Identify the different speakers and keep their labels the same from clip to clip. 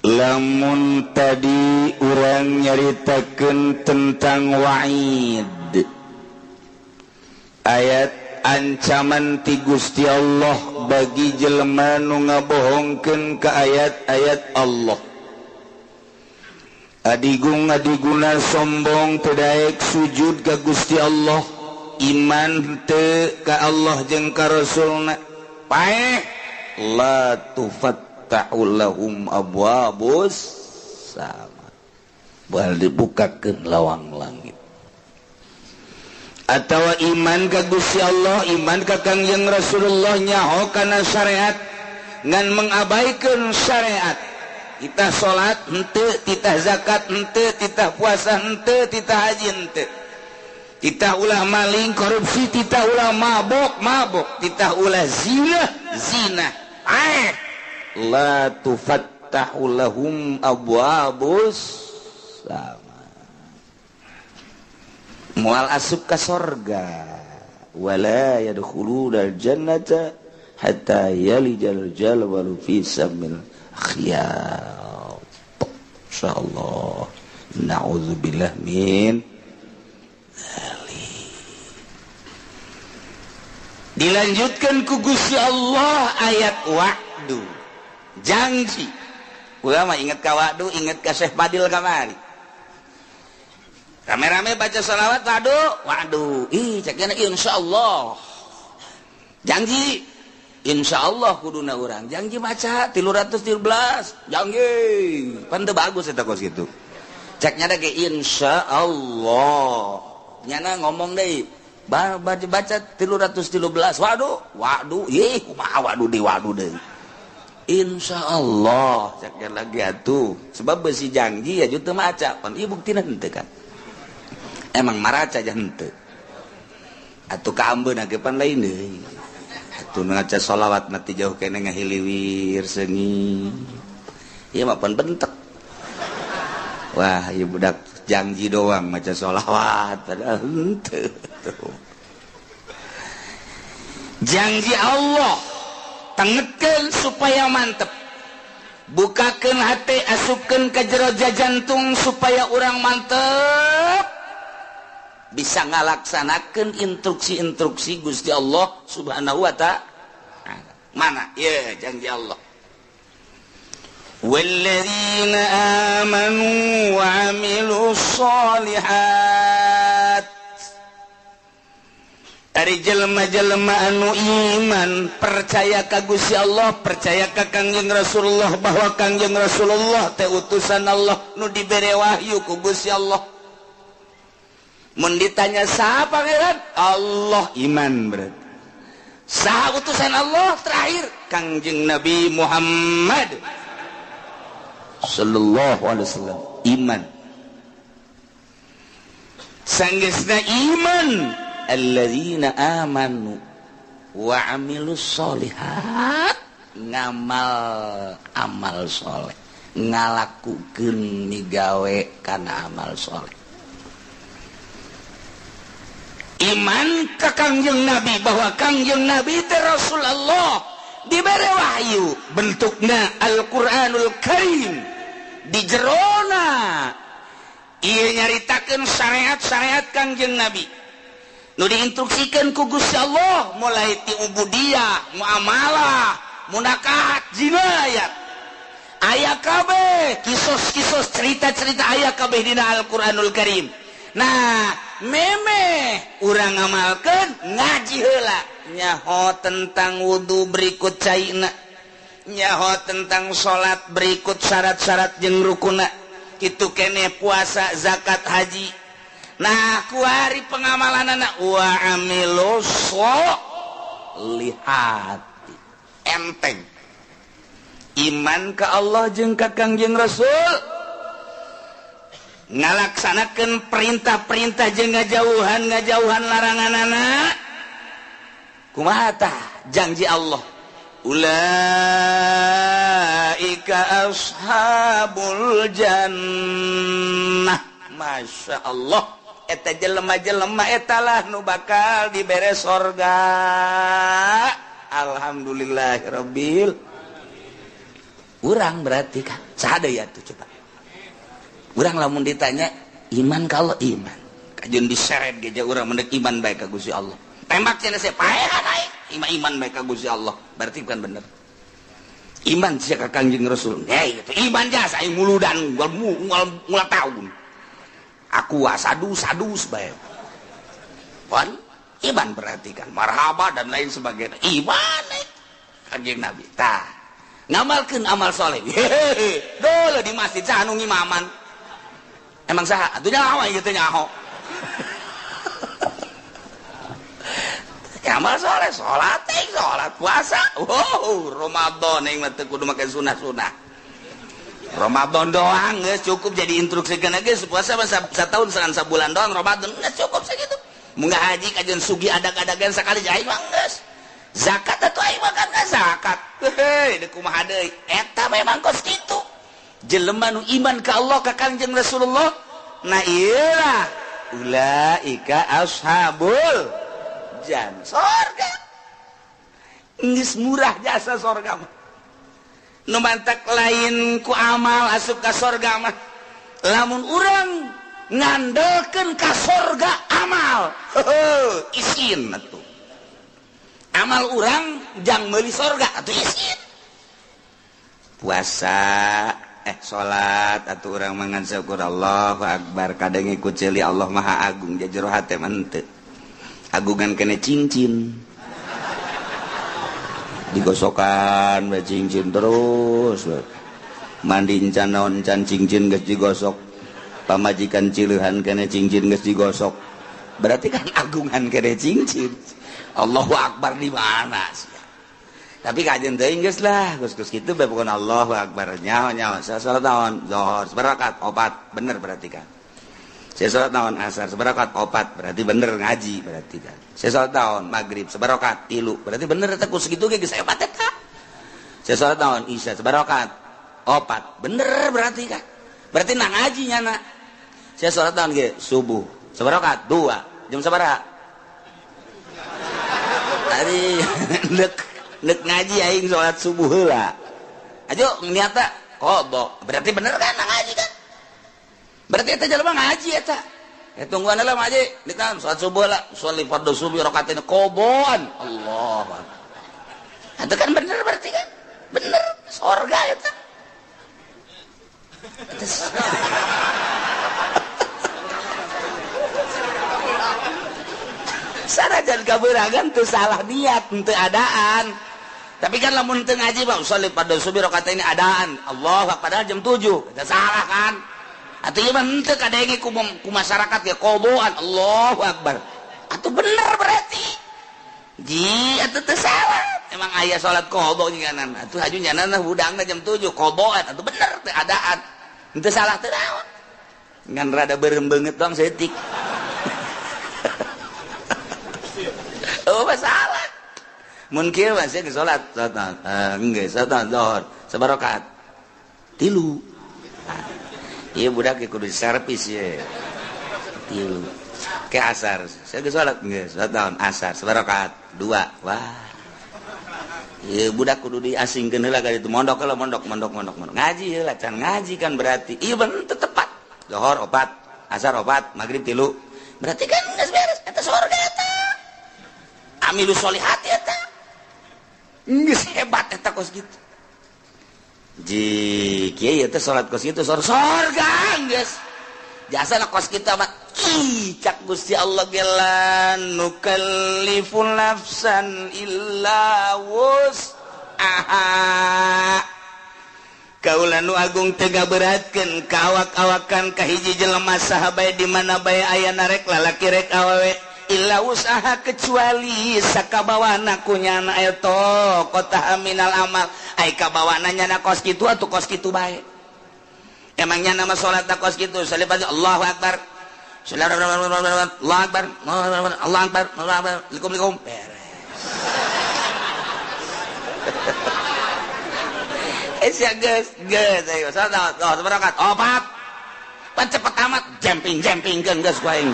Speaker 1: Lamun tadi urang nyaritakeun tentang wa'id, ayat ancaman ti Gusti Allah bagi jelema nu ngabohongkeun ka ayat-ayat Allah. Adigung adiguna sombong teu daek sujud ka Gusti Allah, iman teu ka Allah jeung ka Rasulna, paeh la tufattahu lahum abwabus sama, bal dibukakeun lawang langit. Atawa iman ka Gusti Allah, iman ka Kangjeng Rasulullah, nyaho kana syariat ngan mengabaikan syariat. Titah salat henteu, titah zakat henteu, titah puasa henteu, titah haji henteu, titah ulah maling korupsi, titah ulah mabok mabok, titah ulah zina zina. Ae la tufattahu lahum abwabus sama, moal asup ka sorga. Wala yadkhuluna jannata hatta yalijal jalwalu fi samil khiyat. Insyaallah, na'udzubillah min dzalik. Dilanjutkan ku Gusti Allah ayat wa'du, janji. Ulama ingat ka wa'du, ingat ka Syekh Fadil kamari. Rame-rame baca sholawat wa'du, wa'du. Ih, ceknya insyaallah. Janji insyaallah kuduna urang. Janji maca 313, janji. Pan teu bagus eta kos kitu. Ceknya da ge insyaallah. Nyana ngomong deui, baca baca 313, waduh, waduh, ih kumaha waduh deui, waduh deui. Insyaallah ceknya lagi atuh. Sebab besi janji ya teu maca, pan ieu buktina henteu kan. Emang maraca aja henteu. Atuh kaambeuna ge pan lain deui. Atuh ngaca sholawat mati jauh kene ngahiliwir seungit. Ieu mah pan bentek. Wah, ieu budak janji doang maca sholawat padahal henteu. Janji Allah tengetkeun supaya mantep. Bukakeun hate, asupkeun ka jero jantung supaya urang mantep bisa ngalaksanakeun instruksi-instruksi Gusti Allah Subhanahu wa ta'ala. Mana? Ya, janji Allah. Walladzina amanu wa amilus sholihat. Ari jelema-jelema anu iman, percaya ka Gusti Allah, percaya ka Kangjeng Rasulullah bahwa Kangjeng Rasulullah teh utusan Allah nu dibere wahyu ku Gusti Allah. Mun ditanya saha pangeran? Allah, iman berarti. Saha utusan Allah terakhir? Kangjeng Nabi Muhammad sallallahu alaihi wasallam, iman. Sanggeusna iman, alladzina amanu wa amilus sholihat, ngamal amal soleh, ngalakukeun migawe kana amal soleh. Iman ka Kangjeng Nabi bahwa Kangjeng Nabi teh Rasulullah, dibere wahyu bentukna Al-Qur'anul Karim, di jerona ieu nyaritakeun syariat-syariat Kangjeng Nabi nu diinstruksikeun ku Gusti Allah, mulai ti ubudiyah, muamalah, munakahat, jinayat, aya kabeh kisos-kisos cerita-cerita aya kabeh dina Al-Qur'anul Karim. Nah, memeh urang ngamalkeun ngaji heula, nyaho tentang wudu berikut caina, nyaho tentang salat berikut syarat-syarat jeung rukuna, kitu kene puasa, zakat, haji. Nah, kuari pengamalanana wa amilus sholihati, enteng iman ka Allah jeung ka Kangjeng Rasul, ngalaksanakeun perintah-perintah jeung ngajauhan-ngajauhan laranganana. Kumaha tah janji Allah? Ulaika ashabul jannah. Masya Allah, eta jelema-jelema eta lah nu bakal dibere sorga. Alhamdulillahirabbil. Urang berarti kan saha deui atuh coba. Urang lamun ditanya iman kalau iman. Kajeun diseret ge urang mendek iman bae ka Gusti Allah. Tembak cenah saya paehan aing iman iman bae ka Gusti Allah. Berarti bukan bener. Iman sia ka Kangjeng Rasul. Hei, itu iman jasa aing muludan ngul tahun. Aku sadu-sadu bae. Pon iman berarti kan marhaba dan lain sebagainya. Iman Kangjeng Nabi. Tah, ngamalkeun amal soleh. Hehehe, dulu di masjid saha nu ngimaman. Emang saha? Atuh nyaho aing teh nyaho. Amal soleh, sholat, sholat puasa. Wow, Ramadan yang mah teu kudu make sunah-sunah. Ramadan doang geus cukup jadi instruksikeun geus puasa mah satahun sabulan doang Ramadan geus cukup sakitu. Mun haji kajeun sugi adag-adagan sakali aing mah geus. Zakat atuh aing mah kan zakat. Heuh, deuk kumaha deui? Eta memang kos kitu. Jelema nu iman ka Allah ka Kangjeng Rasulullah, nah ieu lah ulaika ashabul jan sorga. Geus murah jasa sorga mah. Nu mantak lain ku amal asup ka sorga mah. Lamun urang ngandelkeun ka sorga amal, heuh, isin atuh. Amal urang jang meuli sorga atuh isin. Puasa, salat atuh urang mangan syukur Allahu akbar kadang ikut ceuli Allah Maha Agung jero hate mah henteu. Agungan kene cincin digosokan bae cincin terus mandi encan naon encan cincin geus digosok pamajikan cileuhan kene cincin geus digosok berarti kan agungan kene cincin. Allahu akbar di mana sih? Tapi kajian teuing geus lah geus-geus kitu bae pokona Allahu akbar nyaho nyaho salat naon zuhur sabarakat opat bener berarti kan. Saya sholat naon asar sebarakat opat berarti bener ngaji berarti kan. Saya sholat naon maghrib sebarakat tilu berarti bener eta ku segitu ge geus hebat eta. Saya sholat naon isya sebarakat opat bener berarti kan. Berarti nah ngaji nyana. Saya sholat naon ge subuh sebarakat dua jam sabaraha? Tadi nek ngaji aing sholat subuh heula. Ajo niatna qada berarti bener kan nah ngaji kan. Berarti eta jelema ngaji eta. Tungguan lah ngaji, ditam salat subuh lah, salat fardhu subuh rakaatin qobon. Allah. Itu kan bener berarti kan? Bener sorga eta. Sanajan kabeuragan teu salah niat, teu adaan. Tapi kan lamun teu ngaji mah salat fardhu subuh rakaatin adaan. Allah padahal jam 7. Eta salah kan? Atuh ieu mah henteu kadenge ku masyarakat ge qodoan Allahu akbar. Atuh bener berarti. Ji atuh teu salah. Emang aya salat qada nyanan. Atuh haju nyanan hudangna jam 7 qodoan atuh bener teu adaan. Henteu salah teu naon. Ngan rada beureum beungeut doang saeutik. Oh masalah. Mun kieu mah sia geus salat, salat geus salat zuhur sabarakat. Tilu. Iya budak kudu servis ye. Tilu. Ke asar. Saya geus salat geus salat naon asar sabarakat dua. Wah. Ieu budak kudu diasingkeun heula ka ditu mondok heula mondok mondok mondok mondok. Ngaji heula can ngaji kan berarti. Ieu bener tepat. Zuhur opat, asar opat, magrib tilu. Berarti kan geus beres eta sorga eta. Amilu sholihat eta. Geus hebat eta kos kitu. Ji kieu teh salat kos kitu sorga geus. Jasana kos kitu mah ih cak Gusti Allah gelan nukallifu nafsan illa wus'aha. Kaula nu agung teu ngaberatkeun ka awak-awakan ka hiji jelema saha bae di mana bae aya rek lalaki rek awewe illa usaha kecuali sakabawana ku nyana eta kota minal amal ai kabawana nyana kos kitu atuh kos kitu bae. Emang nyana mah salat kos kitu salibat Allahu akbar Allahu akbar Allahu akbar Allahu akbar likum likum beres. Sia geus geus ayo salat sabarakat opat pan cepet amat jemping jempingkeun geus ku aing.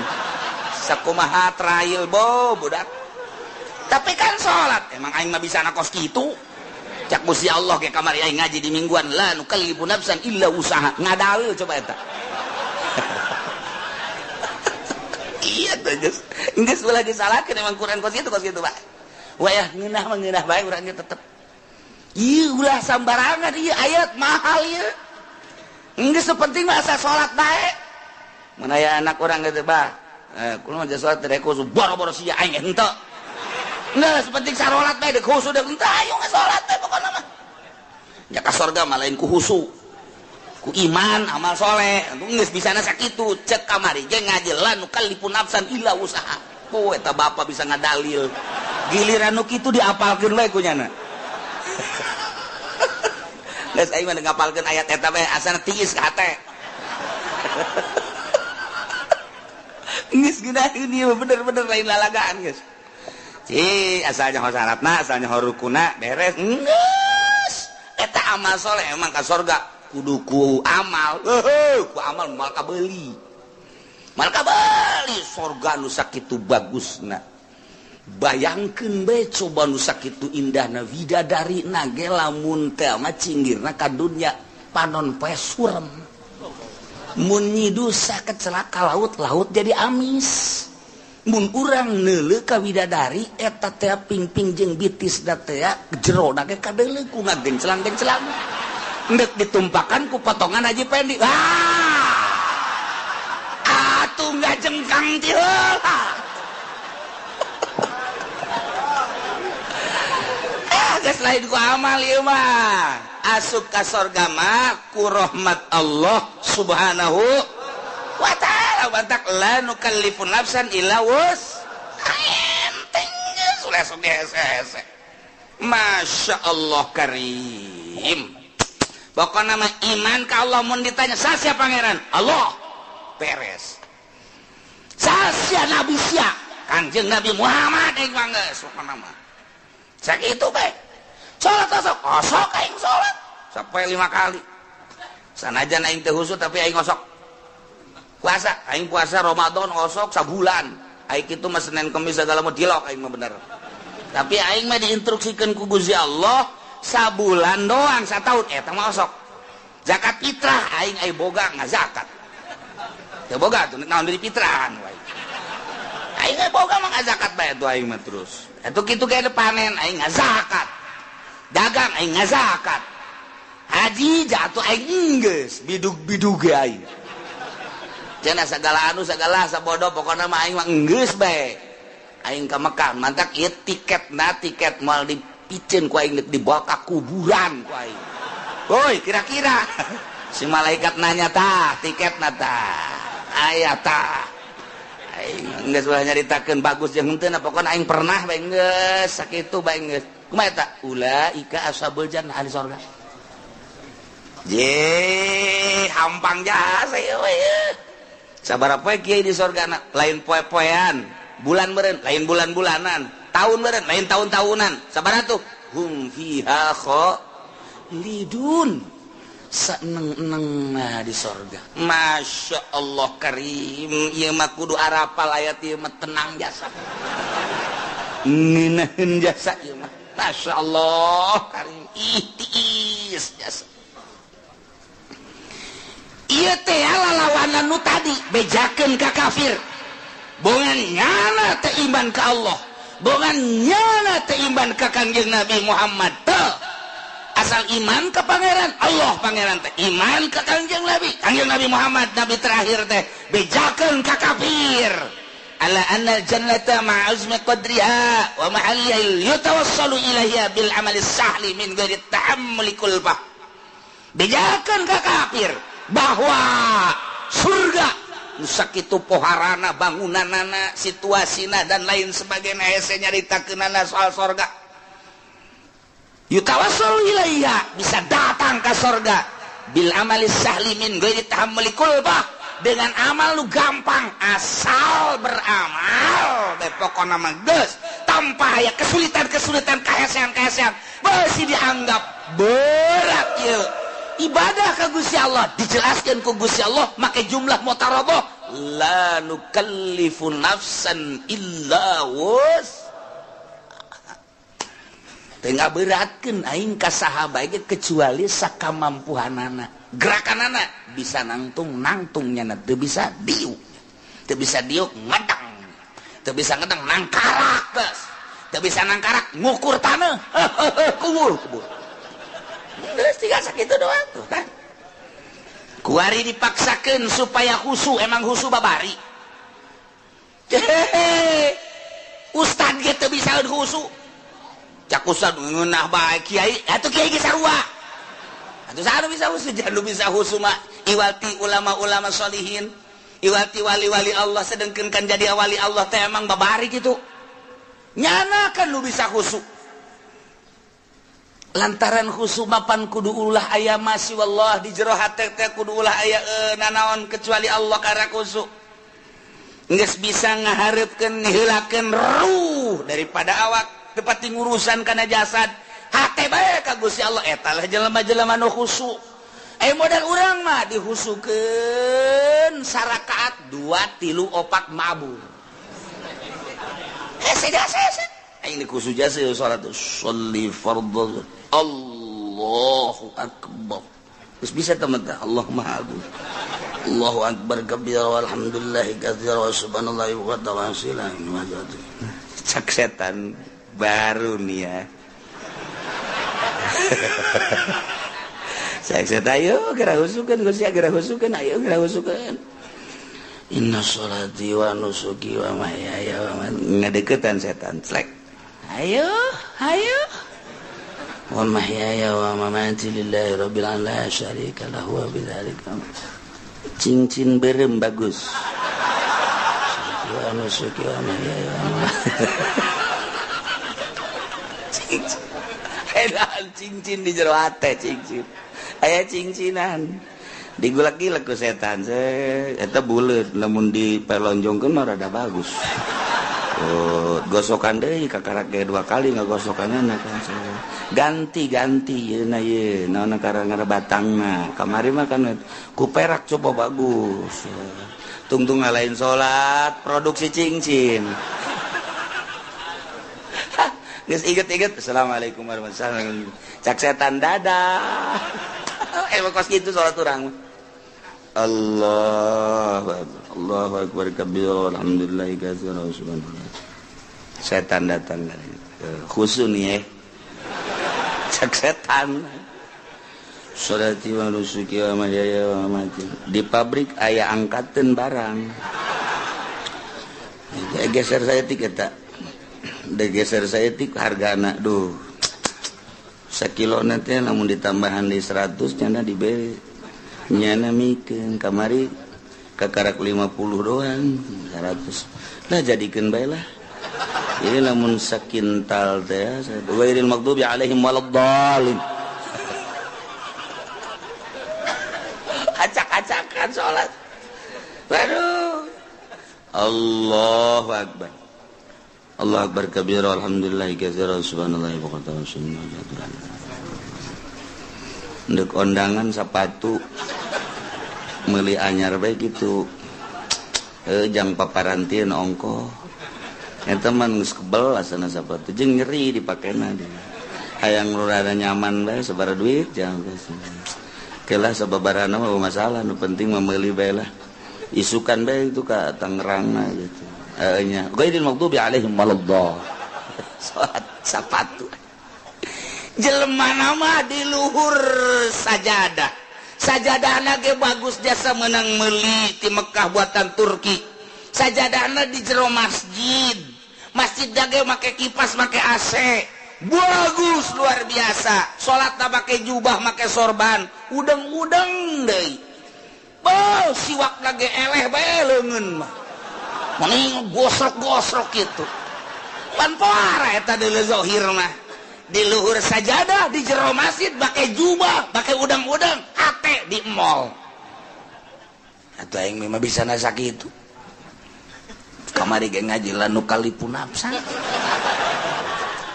Speaker 1: Sakumaha trail bo budak. Tapi kan salat emang aing mah bisa na kos kitu. Cak Gusti Allah ke kamari aing ngaji di mingguan la nukallifu nafsan illa usaha. Ngadalil coba eta. Iya tuh geus. Geus ulah disalahkeun emang Quran kos kitu Pak. Wayah ngeunah mah ngeunah bae urang ge tetep. Ieu ulah sambarangan ieu ayat mahal ieu. Geus penting mah asa salat bae. Mun aya anak urang geus bah, kulo mah salat teh khusus boro-boro sia aing henteu. Geus penting sarolat bae deuk khusus deuk henteu ayo salat teh pokona mah. Nya ka sorga mah lain ku khusu. Ku iman amal soleh. Geus bisana sakitu cek kamari ge ngaji la nukallifu nafsan illa usaha. Oh eta bapa bisa ngadalil. Giliran nu kitu diapalkeun bae ku nyana. Geus aing mah ngapalkeun ayat eta bae asana tiis ka hate. Geus geunaheun ieu bener-bener lain lalagaan geus. Ci asalnya ho syaratna, asalnya ho rukuna beres. Geus. Eta amal soleh emang ka sorga kudu ku amal. Heuh, ku amal moal kabeuli. Moal kabeuli sorga nu sakitu bagusna. Bayangkeun bae coba nu sakitu indahna widadari na ge lamun teh mah cinggirna ka dunya panon poe surem. Mun nyidusa kecelaka laut-laut jadi amis. Mun urang neuleuh ka widadari eta teh pingping jeung bitis da teh jero na ge kadeuleuh ku ngagenclang-genclang. Endek ditumpakan ku potongan Haji Pendi. Ah! Atuh ngajengkang ti heula. Geus lain ku amal ieu mah. Asup ka sorga mah ku rahmat Allah Subhanahu wa ta'ala. Bantak la nukallifu nafsan illa wus. Enteng geus ulah sok hese-hese. Masya Allah karim. Pokona mah iman ka Allah mun ditanya sasia pangeran? Allah. Beres. Sasia nabi sia? Kanjeng Nabi Muhammad aing mah geus pokona mah. Sakitu bae. Salat osok, osok aing salat sampai 5 kali. Sanajan aing teu husuk tapi aing osok. Puasa, aing puasa Ramadan osok sabulan. Aing kitu mah Senin Kemis segala mah dilok aing mah bener. Tapi aing mah diinstruksikeun ku Gusti Allah sabulan doang sataun eta mah osok. Zakat fitrah aing ai boga ngazakat. Teu boga tuh naon deui fitrahan wae. Aing ai boga mah ngazakat bae tuh aing mah terus. Eta kitu ge panen aing ngazakat. Dagang aing ngazakat. Haji jatuh aing geus bidug-bidug ge aing. Cenah sagala anu sagala sabodo pokona mah aing mah geus bae. Aing ka Mekah mantak ieu tiketna tiket moal dipiceun ku aing dibawa ka kuburan ku aing. Woi kira-kira si malaikat nanya tah tiketna tah aya tah. Aing geus ulah nyaritakeun bagus jeung henteu pokona aing pernah bae geus sakitu bae geus. Kumaha eta? Ulaika ashabul jannah ahli sorga. Ye, hampang jasa ieu we. Sabaraha poe kiai di sorgana? Lain poe-poean, bulan meureun, lain bulan-bulanan, tahun meureun, lain tahun-tahunan. Sabaraha tuh? Hum fiha khalidun. Saeneng-enengna di sorga. Masya Allah karim, ieu mah kudu arapal ayat ieu mah tenang jasa. Ngeunaheun jasa ieu mah. Masya Allah karim, ihtiis jasa. Ieu teh lalawanan nu tadi bejakeun ka kafir. Bongan nyana teh iman ka Allah, bongan nyana teh iman ka Kangjeng Nabi Muhammad teh. Asal iman ka pangeran Allah pangeran teh iman ka Kangjeng Nabi, Kangjeng Nabi Muhammad nabi terakhir teh bejakeun ka kafir. Ala anna al-jannata ma'azmi qadriha wa mahalliha yatawassalu ilaiha bil amali sahli min ghairi tahammuli kulfah. Bejakeun ka kafir bahwa surga nu sakitu poharana bangunanana situasina dan lain sebagainya hese nyaritakeunana soal sorga. Yutawassalu ilaiha bisa datang ka sorga bil amali sahli min ghairi tahammuli kulfah. Dengan amal lu gampang asal beramal bae pokona mah geus tanpa aya kesulitan-kesulitan kahesean-kahesean beusi dianggap berat ieu ibadah ka Gusti Allah dijelaskeun ku Gusti Allah make jumlah mutaraboh la nukallifu nafsan illa wus. Teu ngaberatkeun aing ka saha bae kecuali sakamampuhanana. Gerakanana bisa nangtung nangtung nyana teu bisa diuk. Teu bisa diuk ngedang. Teu bisa ngedang nangkarak geus. Teu bisa nangkarak ngukur taneuh. Kubur kubur. Geus tinggal sakitu doang tuh kan. Kuari dipaksakeun supaya khusu, emang khusu babari. Hehehe. Ustad ge teu bisa khusu. Cak ustad ngeunah bae kiai, atuh kiai ge sarua. Atuh saha nu bisa khusu? Jangan bisa khusu mah iwati ulama-ulama sholihin, iwati wali-wali Allah, sedengkeun kan jadi wali Allah teh emang babari kitu. Nyana kan nu bisa khusu. Lantaran khusu mapan kudu ulah aya masih wallah di jero hate teh kudu ulah aya nanaon kecuali Allah karena khusu. Geus bisa ngahareupkeun ngiheulakeun ruh daripada awak tepati ngurusan kana jasad. Hate bae ka Gusti Allah eta lah jelema-jelema nu khusu. Modal urang mah dihusukeun sarakaat 2 3 4 mabur. Hese jasa aing dikhusu jasa salat sholli fardhu Allahu akbar. Terus bisa teman teh Allah Maha Agung. Allahu akbar kabira walhamdulillahi katsira wa subhanallahi wa ta'ala. Cak setan baru nih ya. Cak setan ayo geura husukeun Gusti geura husukeun ayo geura husukeun. Inna sholati wa nusuki wa mahyaya wa mamati. Ngadeukeutan setan clek. Ayo ayo wa mahyaya wa mamati lillahi rabbil alamin la syarika lahu wa bidzalika. Cincin berem bagus. Wa nusuki wa mahyaya wa mamati. Cincin. Cincin di jero hate cincin. Aya cincinan. Digulak-gilak ku setan. Eta buleut lamun dipelonjongkeun mah rada bagus. Oh, gosokan deui kakarak ge 2 kali ngagosokanna kan. Ganti-ganti yeuna ye naon karang batangna. Kamari mah kan ku perak coba bagus. Tungtung ngalain salat produksi cincin. Geus inget-inget assalamualaikum warahmatullahi wabarakatuh. Cak setan dadah. Emang kos kitu salat urang. Allah Allahu akbar kabir alhamdulillah katsira subhanallah. Setan datang khusu nih ya. Cak setan. Sholati wa nusuki wa mahyaya wa mamati. Di pabrik aya angkateun barang. Geser saya tik eta. Geser saya tik hargana duh. Sakilona teh lamun ditambahan di 100 nyana diberi. Nyana mikeun kamari kakarak 50 doang 100 lah jadikeun bae lah. Jadi lamun sakintal teh ghairil maghdubi alaihim waladdallin. Acak-acakan salat. Waduh. Allahu akbar. Allahu akbar kabira alhamdulillah katsira subhanallahi wa bihamdihi. Ndek ondangan sepatu meuli anyar bae kitu. Jang paparantieun ongkoh. Eta mah geus kebel asana sepatu jeung nyeri dipakena dia. Hayang nu rada nyaman bae sabaraha duit jang geus. Kelah sababarana mah masalah nu penting mah meuli bae lah. Isukan bae itu ka Tangerangna gitu. Heeh nya. Ghairil maghdubi alaihim waladdallin. Salat sapatu. Jelema nama di luhur sajadah. Sajadahna ge bagus jasa menang meuli ti Mekah buatan Turki. Sajadahna di jero masjid. Masjid ge make kipas, make AC. Bagus luar biasa. Salatna make jubah, make sorban, udeng-udeng deui. Beuh, siwakna ge eleh bae leungeun mah. Mending gosrok-gosrok kitu. Pan poara eta deuleu zahir mah. Di luhur sajadah di jero masjid pakai jubah, pakai udang-udang, hate di mall. Atuh aing mah bisa nasa kitu. Kamari ge ngaji la nu kalipu nafsa.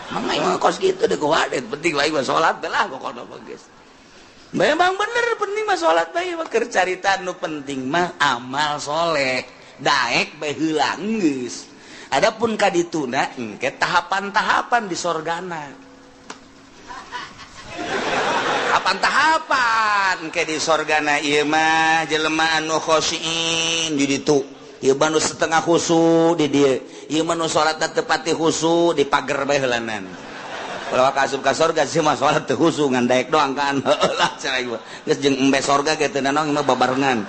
Speaker 1: Mang aing mah kos kitu deui kuwadet, penting lain mah salat bae lah pokona mah geus. Memang bener penting mah salat bae mah keur carita nu penting mah amal soleh. Daek bae heula geus. Adapun kadituna engke tahapan-tahapan di sorgana. Tahapan-tahapan ke di sorgana ieu mah jelema anu khosyin di ditu. Ieu mah nu setengah khusu di dieu. Ieu mah nu salatna teu pati khusu di pager bae heulanan. Kalau ka asup ka sorga sih mah salat teu khusu ngan daek doang kan. Heueuh lah cenah ieu. Geus jeung embe sorga ge teu nanaon mah babarengan.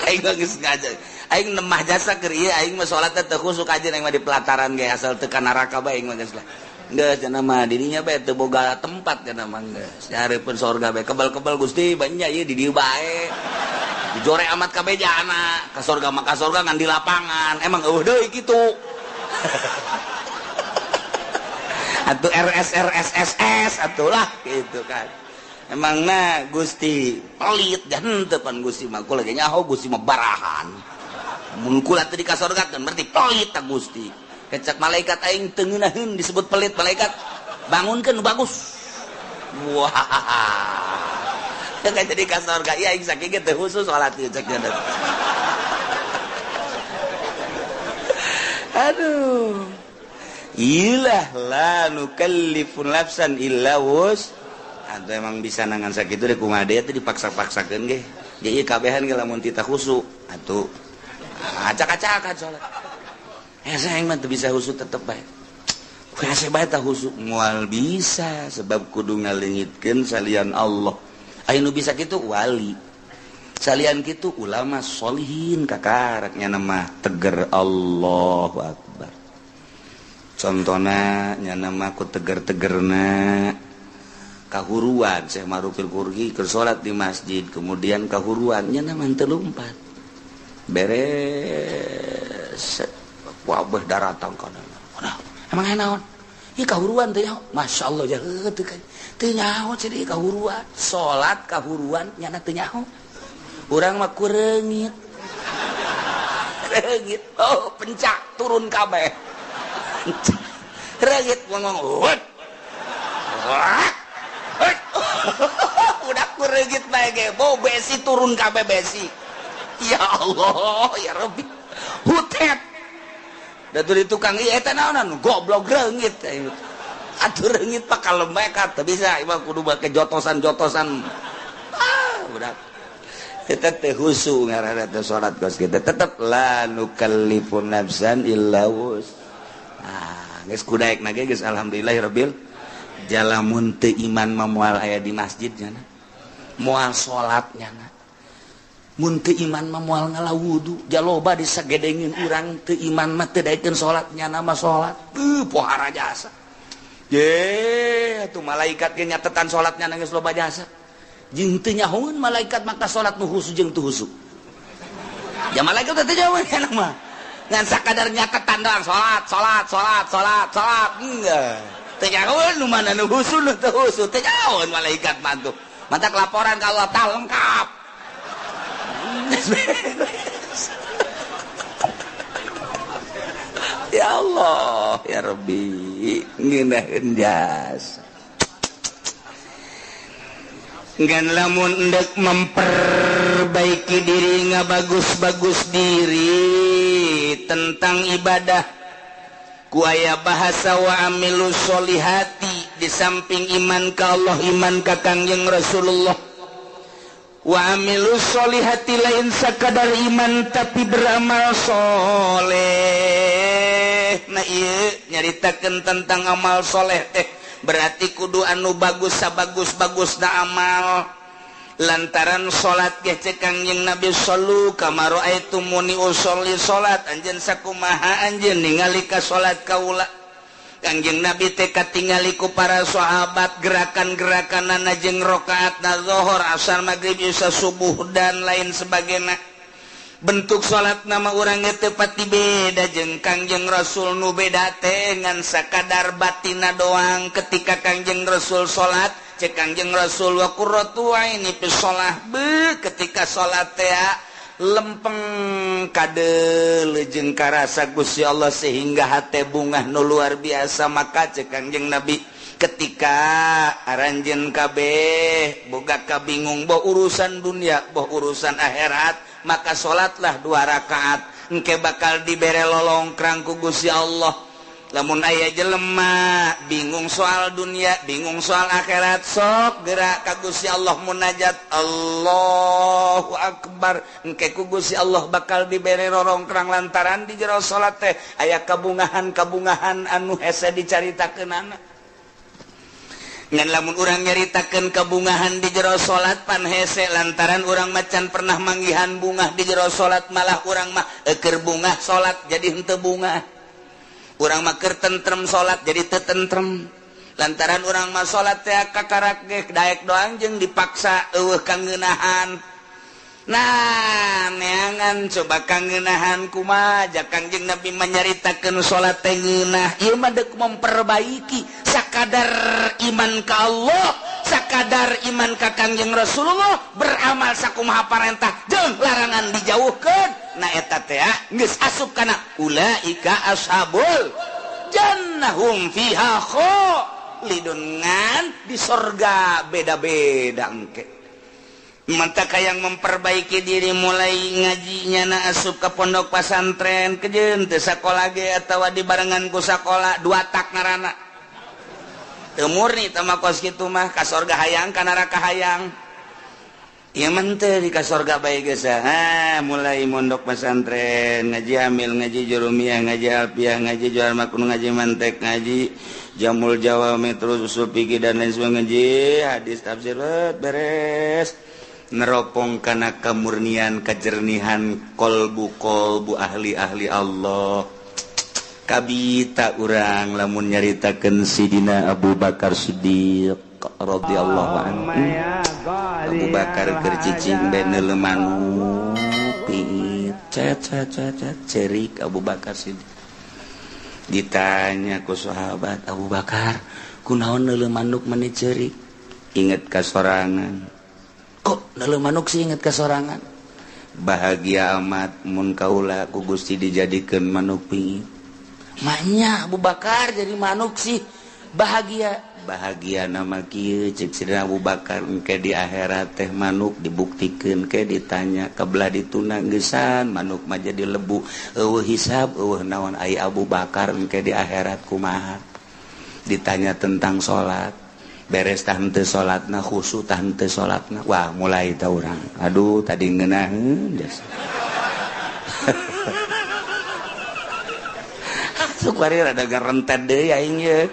Speaker 1: Aing mah geus ngaja. Aing nemah jasa keur ieu aing mah salatna teu khusu kajeun aing mah di pelataran ge asal teu ka neraka bae aing mah geus lah. Geus cenah mah dirinya bae teu boga tempat cenah mah geus. Dihareupeun sorga bae kebal-kebal Gusti banyak ieu di dieu bae. Dijore amat kabeh jana ka sorga mah ka sorga ngan di lapangan. Emang eueuh deui kitu. Atuh RS RS SS atuh lah gitu kan. Emangna Gusti pelit dan teu pan Gusti mah kula ge nyaho Gusti mah barahan. Mun kula teu di ka sorga kan berarti pelit ta Gusti. Kecak malaikat aing teu ngeunaheun disebut pelit malaikat. Bangunkeun bagus. Wah. Teu jadi ka sorga ieu aing sakieu ge teu khusus salat ieu cek nya. Aduh. Ilah la nukallifu nafsan illa wus. Atau emang bisa nangan sakitu deh kumaha deui teh dipaksa-paksakeun ge. Ge ieu kabehan ge lamun tita khusu atuh acak-acakan salat. Hese aing mah teu bisa khusu tetep bae. Hese bae tah khusu moal bisa sebab kudu ngaleungitkeun salian Allah. Aya nu bisa kitu wali. Salian kitu ulama sholihin kakaraknya nama teger Allahu Akbar. Contohna nya nama ku teger-tegerna kahuruan Syekh Marufil Qurhi keur salat di masjid kemudian kahuruan nya nama teu lumpat. Beres wabah daratang kana. Emang aya naon? Ieu kahuruan teh nyaho. Masyaallah jaheut teu kan. Teu nyaho ceuk kahuruan. Salat kahuruan nyana teu nyaho. Urang mah kureungit. Reungit. Oh, pencak turun kabeh. Reungit ngomong. Udah kureungit bae ge, bau besi turun kabeh besi. Ya Allah, ya Rabbi. Hutet. Da di tukang ieu eta naonan goblok reungit. Atuh reungit pak kalem bae teu bisa ieu mah kudu make jotosan-jotosan. Ah, udah. Kita teh khusu ngaranna teh salat kos kita tetep la nukallifu nafsan illa wus. Ah, geus kudaekna ge geus alhamdulillahirabbil jalamun teu iman mah moal aya di masjid nya. Moal salat nya. Mun teu iman mah moal ngala wudu, jaloba disagedengin urang teu iman mah teu daekeun salat nyana mah salat. Teu pohara jasa. Ye, atuh malaikat ge nyatetan salat nyana geus loba jasa. Jeung teu nyahoeun malaikat maka salat nu khusu jeung teu khusu. Ya malaikat teh teu nyahoeun nyana mah. Ngan sakadar nyatetan doang salat, salat, salat, salat, salat. Enggak. Teu nyahoeun nu mana nu khusu nu teu khusu, teu nyahoeun malaikat mah tuh. Mantak laporan ka Allah tah lengkap. Ya Allah, ya Rabbi, ngeunaheun jasa. Ngan lamun endek memperbaiki diri ngabagus-bagus diri tentang ibadah ku aya bahasa wa amilu sholihati di samping iman ka Allah iman ka Kangjeng Rasulullah. Wa amilu sholihati lain sakadar iman tapi beramal soleh. Nah ieu nyaritakeun tentang amal soleh teh berarti kudu anu bagus sabagus-bagusna amal. Lantaran salat ge cek Kangjeng Nabi sallu kama raaitumuni usolli salat anjeun sakumaha anjeun ningali ka salat kaula. Kangjeng Nabi teh katingali ku para sahabat gerakan-gerakanana jeung rakaatna zuhur, asar, magrib, isya, subuh dan lain sebagainya. Bentuk salat nama urang teh pati beda jeung Kangjeng Rasul nu beda teh ngan sakadar batina doang. Ketika Kangjeng Rasul salat cek Kangjeng Rasul wa qurratu aini fi shalah be ketika salat teh lempeng kade jeung karasa Gusti Allah sehingga hate bungah nu luar biasa. Maka cek Kangjeng Nabi ketika aranjeun kabeh boga kabingung boh urusan dunia boh urusan akhirat, maka salatlah 2 rakaat engke bakal dibere lolongkrang ku Gusti Allah. Lamun aya jelema bingung soal dunia, bingung soal akhirat, sok gerak ka Gusti Allah munajat. Allahu akbar. Engke ku Gusti Allah bakal dibere rorongkrang lantaran di jero salat teh aya kabungahan-kabungahan anu hese dicaritakeunana. Ngan lamun urang nyaritakeun kabungahan di jero salat pan hese lantaran urang macan pernah manggihan bungah di jero salat, malah urang mah eukeur bungah salat jadi henteu bungah. Urang mah keur tentrem salat jadi teu tentrem lantaran urang mah salat teh kakarak ge daek doang jeung dipaksa eueuh kangeunahan. Nah, neangan coba kangeunahan kumaha ja Kangjeng Nabi manyaritakeun salat teh ngeunah. Ieu mah deuk memperbaiki sakadar iman ka Allah, sakadar iman ka Kangjeng Rasulullah, beramal sakumaha parentah jeung larangan dijauhkeun. Nah eta teh geus asup kana ulaika ashabul jannahum fiha khalidun, ngan di sorga beda-beda engke. Mantap yang memperbaiki diri mulai ngajinya na asup ke pondok pesantren kejeun teu sakola ge atawa dibarengan ku sakola dua tak ngaranna. Teu murni teh mah kos kitu mah ka sorga hayang ka neraka hayang. Ieu mah teu di ka sorga bae geus. Ha, mulai mondok pesantren, ngaji amil, ngaji jurumiyah, ngaji alfiah, ngaji jual makun, ngaji mantek, ngaji jamul jawami, terus usul fikih dan lain sebagainya, ngaji hadis tafsir beres. Neropong kana kemurnian kejernihan kolbu-kolbu ahli-ahli Allah. Kabita urang lamun nyaritakeun Sidina Abu Bakar Siddiq radhiyallahu anhu. Abu Bakar keur cicing bae neuleuh manuk piit cet cet cet cerik Abu Bakar Siddiq. Ditanya ku sahabat, Abu Bakar kunaon neuleuh manuk meni cerik? Inget ka sorangan. Kok neuleuh manuk sih inget ka sorangan? Bahagia amat mun kaula ku Gusti dijadikeun manuk piit. Maknya Abu Bakar jadi manuk sih bahagia. Bahagia nama kieu cek Sidina Abu Bakar engke di akhirat teh manuk dibuktikeun ke ditanya kebelah dituna geusan manuk mah jadi lebu eueuh hisab eueuh naon ai Abu Bakar engke di akhirat kumaha. Ditanya tentang salat beres tah henteu salatna khusyuk tah henteu salatna, wah mulai tah urang aduh tadi ngeunaheun jasa. Sukwari rada garentet deui aing ye.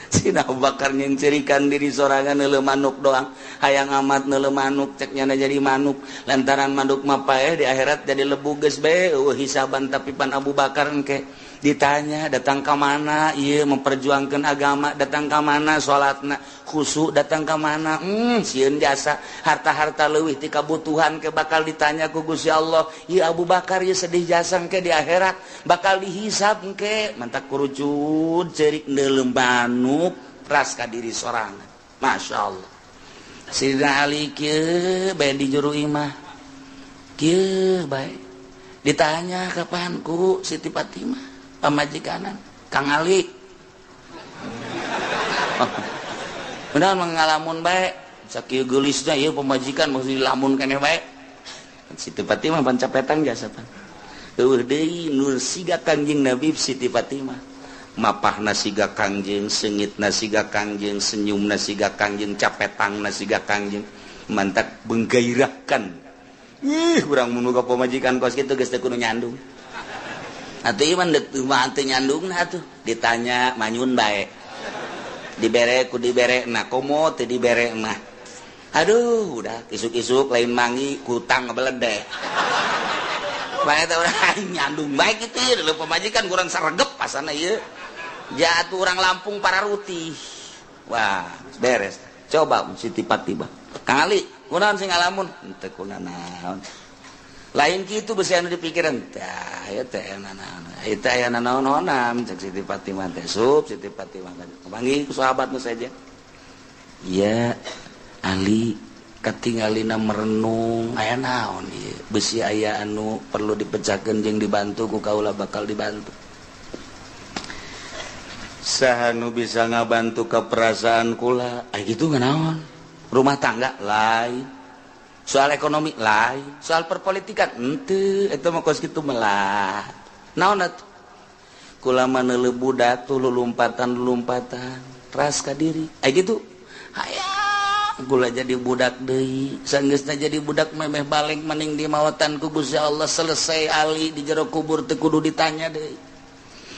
Speaker 1: Sina Abu Bakar nyencerikan diri sorangan neuleuh manuk doang, hayang amat neuleuh manuk cek nyana jadi manuk lantaran manuk mah paeh di akhirat jadi lebu geus bae eueuh hisaban. Tapi pan Abu Bakar engke ditanya datang ka mana ieu memperjuangkeun agama, datang ka mana salatna khusyuk, datang ka mana sieun jasa harta-harta leuwih ti kabutuhan ke bakal ditanya ku Gusti Allah. Ieu Abu Bakar ieu sedih jasa engke di akhirat bakal dihisab engke. Mantak kurucut ceurik neuleuh manuk ras ka diri sorangan. Masya Allah. Sidina Ali kieu bae di juru imah kieu bae ditanya kapan ku Siti Fatimah pamajikanan Kang Ali. Benar mengalamun bae sakieu geulisna ieu pamajikan mesti dilamun keneh bae. Siti Fatimah pan capetan jasa pan. Eueuh deui nur siga Kangjeng Nabi Siti Fatimah. Mapahna siga Kangjeng, seungitna siga Kangjeng, senyumna siga Kangjeng, capetangna siga Kangjeng. Mantak menggairahkan. Ih, urang mun boga pamajikan kos kitu geus teu kudu nyandung. Atuh ieu mah deuk mah teu nyandungna atuh. Ditanya manyun bae. Dibere ku dibere na komo teu dibere mah. Aduh, udah isuk-isuk lain mangi kutang ngebeledeh. Bae teh urang nyandung bae kitu ieu leuh pamajikan kurang saregep pasana ieu. Jatuh orang Lampung para rutih. Wah, beres. Coba Siti Fatimah. Kang Ali, kunaon sing ngalamun? Henteu kunanaon. Lain kitu besi anu dipikiran. Tah, ieu teh nanaon. Ieu teh aya nanaon-naonan cek Siti Fatimah teh. Sup Siti Fatimah panggih ku sahabat nu saja. Iya, Ali katingalina merenung aya naon ieu? Besi aya anu perlu dipecahkeun jeung dibantu ku kaula bakal dibantu. Saha nu bisa ngabantu ke perasaan kula? Ai kitu nganaon? Rumah tangga lain, soal ekonomi lain, soal perpolitikan henteu, eta mah kos kitu melah. Naon atuh? Kula mah neuleuh budak tuh lulumpatan-lulumpatan ras ka diri. Ai kitu. Hayang kula jadi budak deui. Sanggeusna jadi budak memeh balik maning di mawatan ku Gusti Allah selesai ali di jero kubur teu kudu ditanya deui.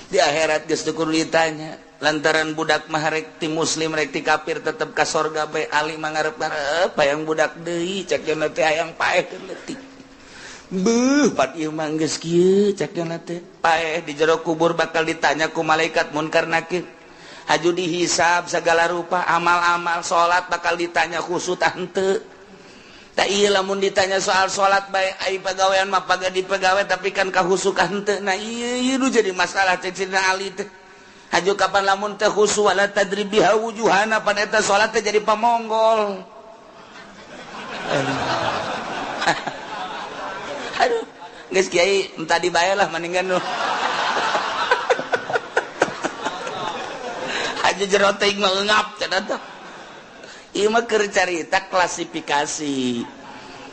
Speaker 1: Di akhirat geus teu kudu ditanya. Lantaran budak mah rek ti muslim rek ti kafir tetep ka sorga bae ali mah ngarep-ngarep hayang budak deui cek cenah teh hayang paeh leutik. Beuh pat ieu mah geus kieu cek cenah teh paeh di jero kubur bakal ditanya ku malaikat munkar nakir. Haju dihisab segala rupa amal-amal salat bakal ditanya khusus tah henteu. Tah ieu lamun ditanya soal salat bae ai pagawean mah paga dipegawe tapi kan kahusu ka henteu. Nah ieu ieu nu jadi masalah cek Sidina Ali teh. Haju kapan lamun teh khusu wala tadrib biha wujuhana pan eta salat teh jadi pamonggol. Aduh, geus kiai entah dibayar lah mendingan nu. Aja jero teuing mah eungap cenah teh. Ieu mah keur carita klasifikasi.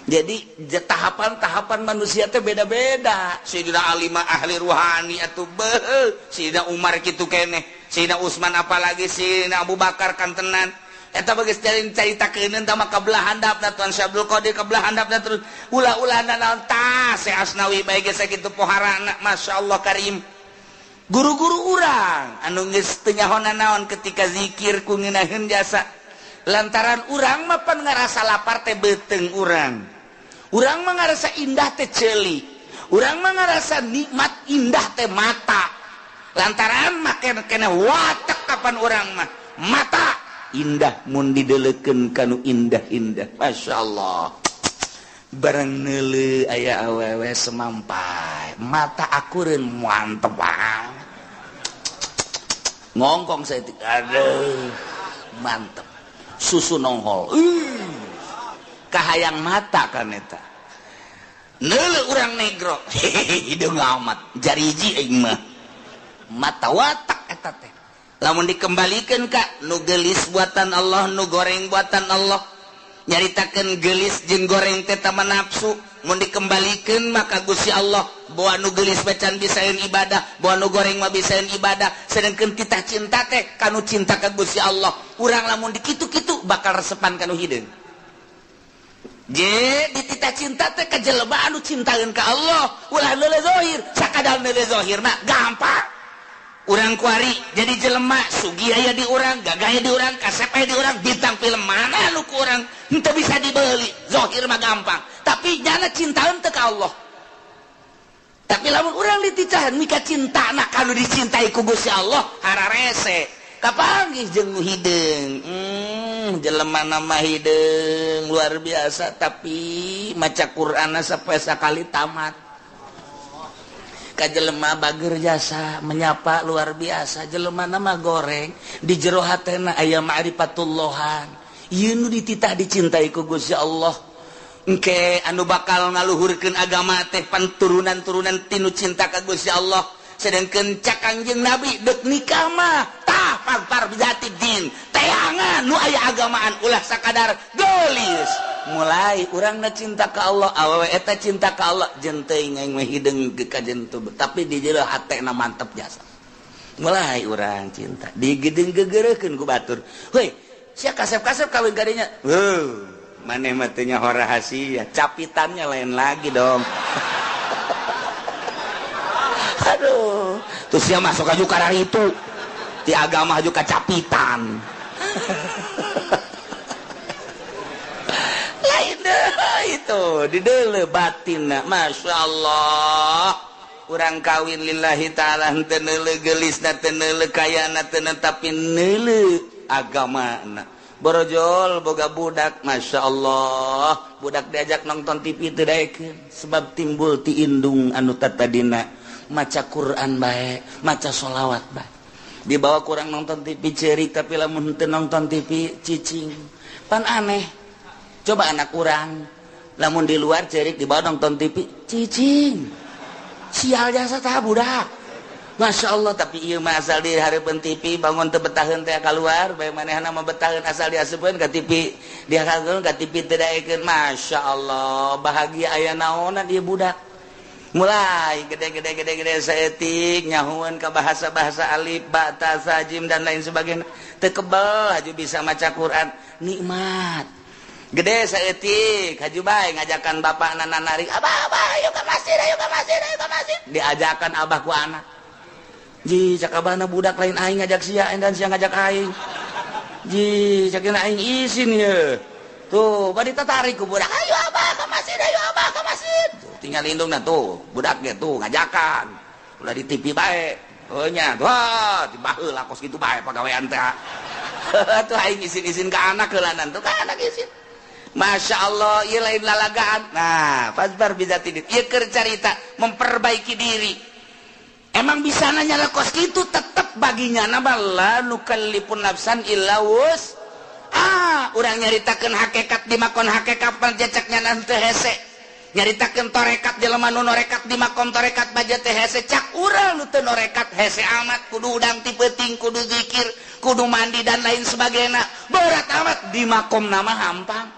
Speaker 1: Jadi tahapan-tahapan manusia teh beda-beda. Sayyidina Ali mah ahli ruhani atuh beuh, Sayyidina Umar kitu keneh, Sayyidina Utsman apalagi Sayyidina Abu Bakar kantenan. Eta bagus carita keuneun tah mah kabelah handapna Tuan Syekh Abdul Qadir kabelah handapna terus ulah-ulah naon tah Syekh Asnawi bae geus sakitu poharana masyaallah karim. Guru-guru urang anu geus teu nyaho naon ketika zikir ku ngeunaheun jasa. Lantaran urang mah pan ngarasa lapar teh beuteung urang. Urang mah ngarasa indah teh ceuli. Urang mah ngarasa nikmat indah teh mata. Lantaran mah kena watek kapan urang mah mata indah mun didelekeun kanu indah-indah. Masyaallah. Barang neuleuh aya awewe semampai, mata akureun mantep banget. Ngongkong saya aduh mantep. Susu nonghol. Kahayang mata kan eta. Neuleuh urang negro. Hideung amat jariji aing mah. Mata watak eta teh. Lamun dikembalikeun ka nu geulis buatan Allah, nu goreng buatan Allah. Nyaritakeun geulis jeung goreng teh tama nafsu. Mun dikembalikeun maka Gusti Allah bawa nu geulis bacan bisaeun ibadah, bawa nu goreng mah bisaeun ibadah. Sedengkeun titah cinta teh kanu cinta ka Gusti Allah. Urang lamun dikitu-kitu bakal resepan kanu hideung. Je dititah cinta teh ka jelema anu cintaeun ka Allah, ulah neuleuh zahir, sakadar neuleuh zahir mah gampang. Urang kuari jadi jelema sugih aya di urang, gagah aya di urang, kasep aya di urang, bintang film mana nu ku urang henteu bisa dibeli. Zahir mah gampang, tapi nyana cintaeun teu ka Allah. Tapi lamun urang dititahan mika cintana kanu dicintai ku Gusti Allah hararese. Kapanggih jeung nu hideung. Jelema nama hideung luar biasa tapi maca Qur'anna sapoe sakali tamat. Ka jelema bager jasa menyapa luar biasa jelema nama goreng di jero hatena aya ma'rifatullahan. Ieu nu dititah dicintai ku Gusti Allah. Engke anu bakal ngaluhurkeun agama teh panturunan-turunan tinu cinta ka Gusti Allah. Sedengkeun cak Kangjeng Nabi deuk nikah mah tah pangpar bijati din teangan nu aya agamaan ulah sakadar geulis. Mulai urangna cinta ka Allah, awewe eta cinta ka Allah, jeung teuing aing mah hideung ka jentu, tapi di jero hatena mantep jasa. Mulai urang cinta digedeng gegereukeun ku batur. Heuy, sia kasep-kasep kawin kadinya. Heuh, maneh mah teu nyaho rahasia, capitannya lain lagi dong. Aduh, terus dia masuk aja karena itu di agama juga capitan. Lain deh itu di deuleu batinna, masya Allah. Urang kawin lillahi ta'ala henteu neuleuh geulisna, teu neuleuh kayana, teu tapi neuleuh agamana. Borojol boga budak, masya Allah. Budak diajak nonton TV teu daekeun sebab timbul ti indung anu tatadina maca Quran bae, maca sholawat bae. Dibawa kurang nonton TV cerik tapi lamun henteu nonton TV cicing. Pan aneh. Coba anak urang lamun di luar cerik dibawa nonton TV cicing. Sial jasa tah budak. Masya Allah, tapi ieu mah asal di hareupeun TV bangun teu betaheun teh kaluar bae manehna mah betaheun asal diaseupeun ka TV, dihakeun ka TV teu daekeun. Masya Allah, bahagia aya naonan ieu budak. Mulai gede-gede-gede-gede saeutik nyahueun ka bahasa-bahasa alif, ba, ta, sa, jim dan lain sebagainya. Teu kebel haju bisa maca Quran, nikmat. Gede saeutik haju bae ngajakan bapakna narik, "Abah, abah, ayo ka masjid, ayo ka masjid, ayo ka masjid." Diajakan abah ku anak. Ji, cak abahna budak lain aing ngajak sia dan sia ngajak aing. Ji, cak aing isin ye. Tuh, bari tatarik ku budak, "Ayo abah ka masjid, ayo abah ka masjid." Tuh, tinggal indungna tuh, budak ge tuh ngajakan. Ulah di TV bae. Oh nya, wah, dibaheula kos kitu bae pagawean teh. Tuh aing isin-isin ka anak heulanan tuh ka anak isin. Masya Allah, ieu lain lalagaan. Nah, fasbar bisa tidit. Ieu keur carita memperbaiki diri. Emang bisa nanya kos kitu tetep baginya nama la nukallifun nafsan illa wus. Ah, urang nyaritakeun hakikat di makon hakikat panjacaknya nanti hese. Nyaritakeun torekat jelema nu norekat di makom torekat baja teh hese cak urang nu teu norekat hese amat kudu udang ti peuting kudu zikir kudu mandi dan lain sebagainya. Berat amat di makom nama hampang.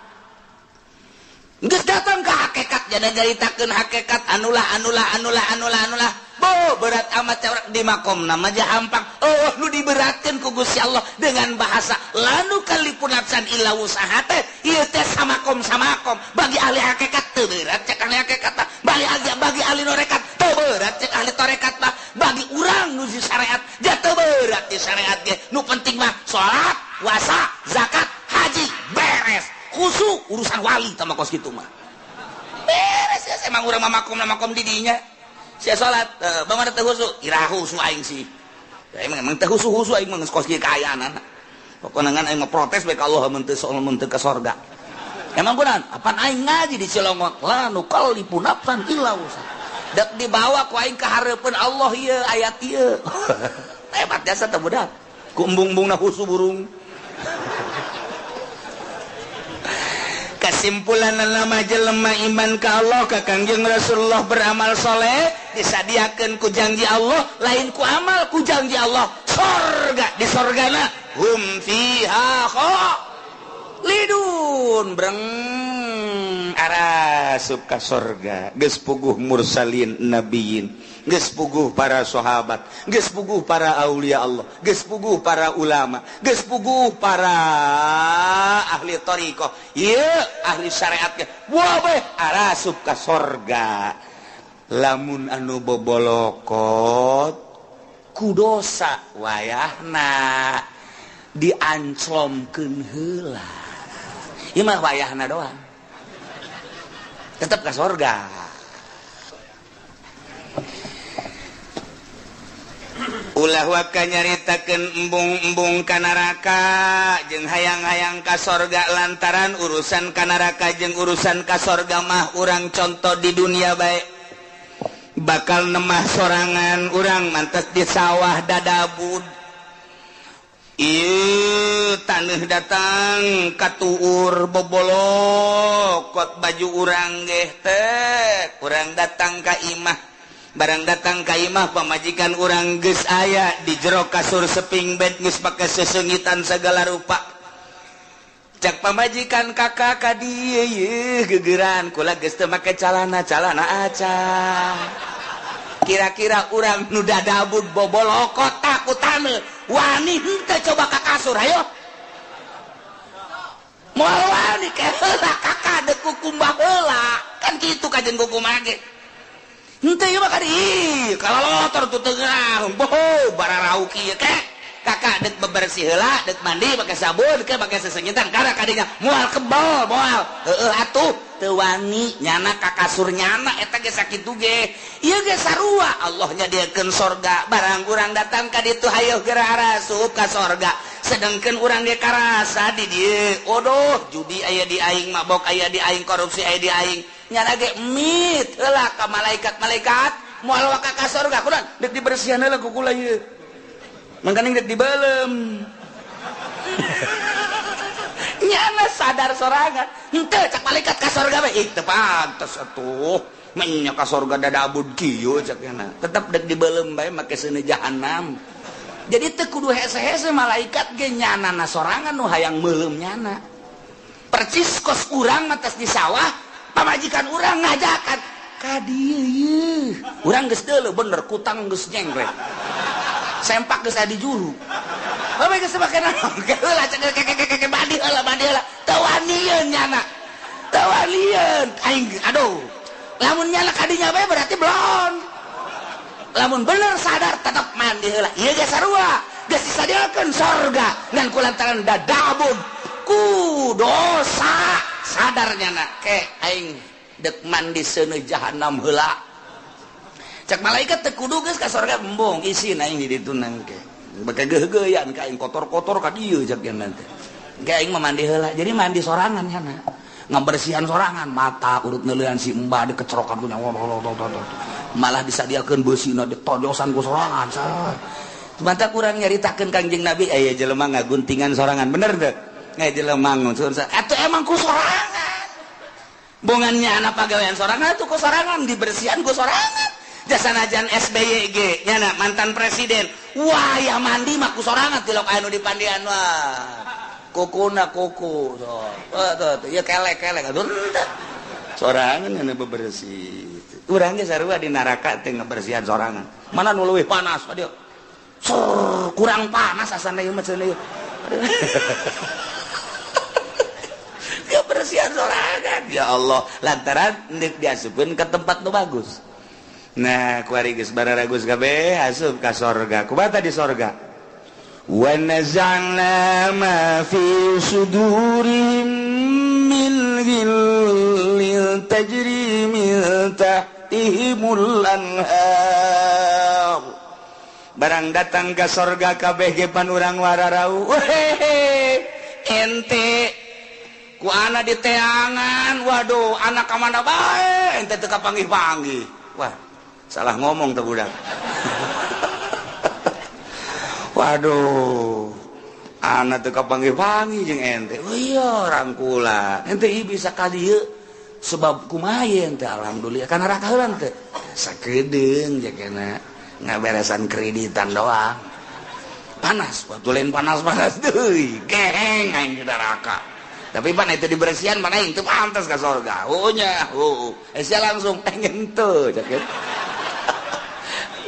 Speaker 1: Geus datang ke hakikat jadi nyaritakeun hakikat anulah anulah anulah anulah anulah. Bo berat amat cawrak di makom nama aja hampang. Oh nu diberatkeun ku Gusti Allah dengan bahasa lanu kalipun nafsan illa wusaha teh ieu teh samakom samakom bagi ahli hakikat teu berat cek ahli hakikat mah bagi ahli norekat teu berat cek ahli torekat mah bagi urang nu di syariat ja teu berat di syariat ge nu penting mah salat puasa zakat haji beres khusu urusan wali tama kos kitu mah beres ya emang urang mah makom makom di dinya. Sia salat, bagaimana teu khusu? Ira khusu aing sih. Ya, emang teu khusu-khusu aing mah geus kos kieu kaayaan. Pokona ngan aing mah protes bae ka Allah mun teu mun teu ka sorga. Emang kunaon? Apan aing ngaji di Cilongok, la nukallifu nafsan illa wusaha. Dek dibawa ku aing ka hareupeun Allah ieu ayat ieu. Hebat jasa teh budak. Ku embung-embungna khusu burung. Kesimpulan nama jelema iman ka Allah ka Kangjeng Rasulullah beramal soleh disadiakeun ku janji Allah lain ku amal ku janji Allah sorga di sorgana hum fiha khalidun breng arasup ka sorga geus puguh mursalin nabiyin geus puguh para sahabat geus puguh para aulia Allah geus puguh para ulama geus puguh para ahli thariqah ieu ahli syariat ge wah bae arasup ka sorga lamun anu bobolokot ku dosa wayahna dianclomkeun heula ieu mah wayahna doang tetep ka sorga. Ulah waka nyaritakeun embung-embung ka neraka jeung hayang-hayang ka sorga lantaran urusan ka neraka jeung urusan ka sorga mah urang contoh di dunia bae bakal nemah sorangan urang mantes di sawah dadabud ieu taneuh datang katuur bobolokot baju urang geh teh urang datang ka imah barang datang ka imah pamajikan urang geus aya di jero kasur seping bed geus pake sesengitan segala rupa cak pamajikan kakak ka dieu yeuh gegeran kula geus teu make calana calana aca kira-kira urang nu dadabud bobolokot takutan wani henteu coba ka kasur hayo moal wani ke heula kakak deuk kukumbah heula kan kitu kajen kukumbah ge henteu ieu mah ka dieu kalalotor tuh teu geurah boho bararau kieu ke kakak dek bebersih heula dek mandi make sabun ke make sesengitan kana kadinya moal kebal moal heueuh atuh teu wani nyana ka kasur nyana eta ge sakitu ge ieu ge sarua Allah nyadiakeun sorga barang urang datang ka ditu hayoh geura arasup ka sorga sedangkeun urang ge karasa di dieu odoh judi aya di aing mabok aya di aing korupsi aya di aing nyana ge mit heula ka malaikat-malaikat moal waka ka sorga kunaon dek dibersihan heula ku kula ieu mangkaning dek dibelem nyana sadar sorangan henteu cak malaikat ka sorga bae ih teu pantes atuh menya ka sorga dadabud kieu cak nyana tetep dek dibelem bae make seuneu jahanam jadi teu kudu hese-hese malaikat ge nyana na sorangan nu hayang meuleum nyana percis kos urang mah tes di sawah pamajikan urang ngajakan Ka dieu ieu. Urang geus deuleu bener kutang geus nyengklek. Sempak geus aya di juru. Bae geus make naon? Heula cek keke mandi heula mandi heula. Teu wanieun nyana. Teu wanieun. Aing aduh. Lamun nyana kadinya bae berarti belon. Lamun bener sadar tetep mandi heula. Ieu ge sarua. Geus disadiakeun sorga ngan kulantaran dadabun ku dosa sadar nyana ke aing dek mandi seuneu jahanam heula. Cek malaikat teu kudu geus ka sorga embung isin aing di ditu nangke. Beke geugeuyan ka aing kotor-kotor ka dieu cek nanti. Ke aing mah mandi heula. Jadi mandi sorangan nyana. Ngabersihan sorangan mata urut neuleuan si embah dikecerokan ku nyawa. Malah disadiakeun beusina ditojosan ku sorangan. Mata kurang nyaritakeun Kangjeng Nabi aya jelema ngaguntingan sorangan bener teu? Aya jelema ngusun atuh emang ku sorangan. Bongannya anak pagawean sorangan atuh ku sorangan dibersihan ku sorangan. Jasanajan SBY ge nyana mantan presiden. Wah ya mandi mah ku sorangan tilok anu dipandian wah. Kukuna kuku so. Tuh ya kelek-kelek atuh henteu. Sorangan anu bebersih. Urang ge sarua di neraka teh ngabersihan sorangan. Mana nu leuwih panas aduh. Sur, kurang panas asana ieu mah cenah ieu. Kebersihan sorangan ya Allah lantaran deuk diasupkeun ka tempat nu bagus. Nah, kuari geus bararagus kabeh asup ka sorga. Kumaha di sorga? Wa naza'na ma fi sudurihim min ghillin tajri min tahtihimul anhar. Barang datang ke sorga kabeh ge pan urang wararau. Wehehe, ente ku ana di teangan, waduh anak ka mana bae ente teu kapanggih-panggih. Wah, salah ngomong tuh budak. Waduh, anak teu kapanggih-panggih jeung ente. Oh iya rangkula. Ente ieu bisa ka dieu sebab kumaha ente alhamdulillah kana neraka heula teh. Sakedeung jakena ngaberesan kreditan doang. Panas, waktu lain panas-panas deui, geheng aing di neraka. Tapi pan itu dibersihan mana aing teu pantas ka sorga. Oh nya, oh. Sia langsung pengen teu cek.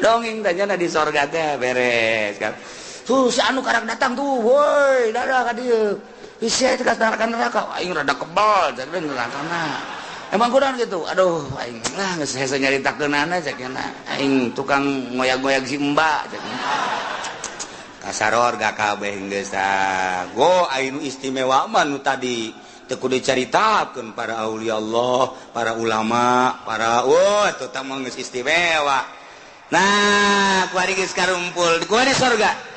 Speaker 1: Dongeng tanya di sorga teh beres kan. Tuh si anu karak datang tuh, woi, dadah ka dieu. Sia teh ka neraka, aing rada kebal cek nerakana. Emang kurang gitu. Aduh, aing lah geus hese nyaritakeunana cek aing tukang ngoyag-ngoyag si Mbak cek. Kasaror ga kabeh geus ah. Go aing istimewa mah nu tadi teu kudu dicaritakeun para aulia Allah, para ulama, para wah eta mah geus istimewa. Nah, kuari geus karumpul, kuari sorga.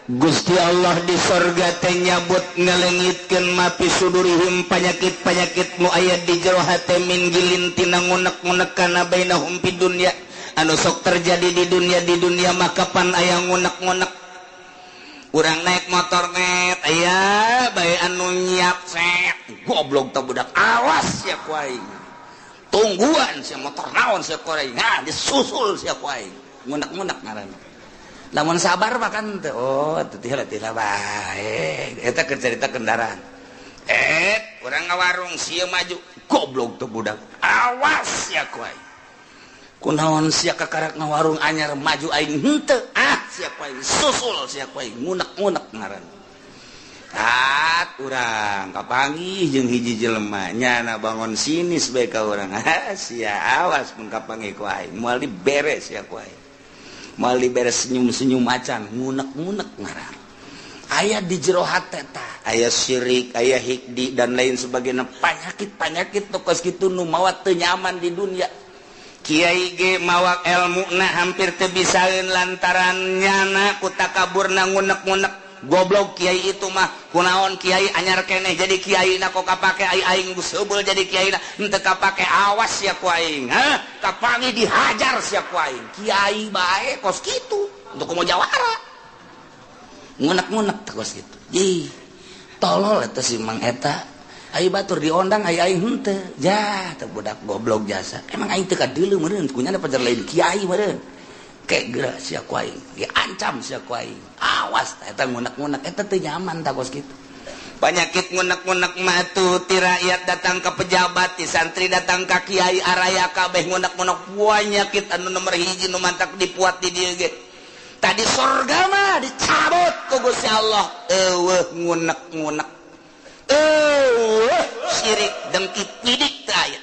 Speaker 1: Gusti Allah di sorga teh nyabut ngalengitkeun mapi sudurihim panyakit-panyakit nu aya di jero hate min gilin tina ngunek-ngunek kana bainahum fid dunya anu sok terjadi di dunia maka pan aya ngunek-ngunek. Urang naik motor net aya bae anu nyiap set goblok teh budak awas sia ku aing. Tungguan sia motor naon sia ku aing. Nah, disusul sia ku aing. Ngunek-ngunek ngaranna. Lamun sabar mah kan teu oh teu tila bae. Eta keur carita kendaraan. Urang ngawarung sia maju goblok teh budak. Awas sia ku aing. Kunaon sia kakarak ngawarung anyar maju aing henteu. Ah sia ku aing susul sia ku aing ngunek-ngunek ngaranna. Tat urang kapanggih jeung hiji jelema nyana bangon sinis bae ka urang. Ah sia awas mun kapanggih ku aing moal diberes sia ku aing. Moal diberes senyum-senyum acan ngunek-ngunek ngaran. Aya di jero hate tah, aya syirik, aya hikdi dan lain sebagainya, panyakit-panyakit nu kos kitu nu mawa teu nyaman di dunia. Kiai ge mawa elmuna hampir teu bisaeun lantaran nyana ku takaburna ngunek-ngunek. Goblok kiai itu mah kunaon kiai anyar keneh jadi kiai na kok kapake aing geus jadi kiai na henteu kapake awas sia ku aing. Hah kapangi dihajar sia ku aing. Kiai bae kos kitu untuk komo jawara. Ngunek-ngunek kos kitu. Ih tolol eta si Mang eta. Ai batur diondang ai aing henteu. Jah teu budak goblok jasa. Emang aing teu kadeuleu meureun kunyana pajar lain kiai meureun. Kek geura sia ku aing, diancam sia ku aing. Awas eta ngunek-ngunek eta teu nyaman ta kos kitu. Penyakit ngunek-ngunek matu ti rakyat datang ke pejabat, ti santri datang ke kiai, araya kabeh ngunek-ngunek penyakit anu nomor hiji nu mantak dipuat di dieu ge. Tadi sorga mah dicabut ku Gusti Allah, eueuh ngunek-ngunek, eueuh syirik dengki pidik teu aya.